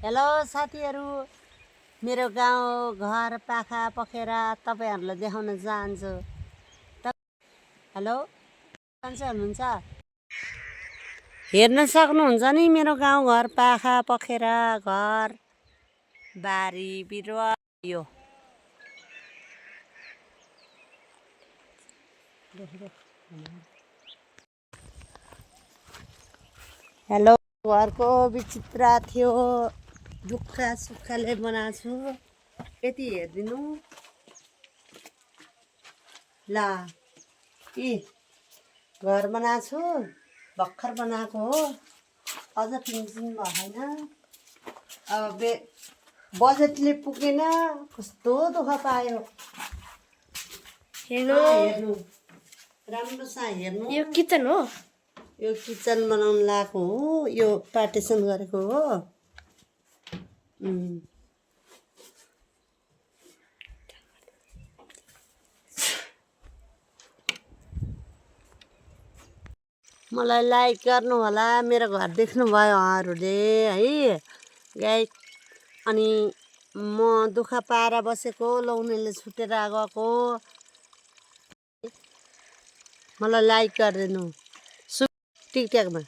Hello साथीहरू, मेरो गाउँ घर पाखा पखेरा तपाईहरुलाई देखाउन चाहन्छु। हेलो मान्छे हुनुहुन्छ हेर्न सक्नुहुन्छ नि मेरो गाउँ घर पाखा पखेरा घर बारी बिरुवा यो हेलो घरको विचित्र थियो दुःख सुखले बनाएको छु यति हेर्दिनु ला कि घर बनाएको छु भर्खर बनाएको हो अझ फिनिसिङ भएन अब बजेटले पुगेन कस्तो दुःख पायो हेर्नु राम्रोसँग हेर्नु यो किचन हो यो किचन बनाउन लागेको हो यो पार्टिसन गरेको हो मलाई लाइक गर्नु होला मेरो घर देख्नुभयो उहाँहरूले है गाई अनि म दुःख पाएर बसेको लौनेले छुटेर गएको मलाई लाइक गरिदिनु टिकटकमा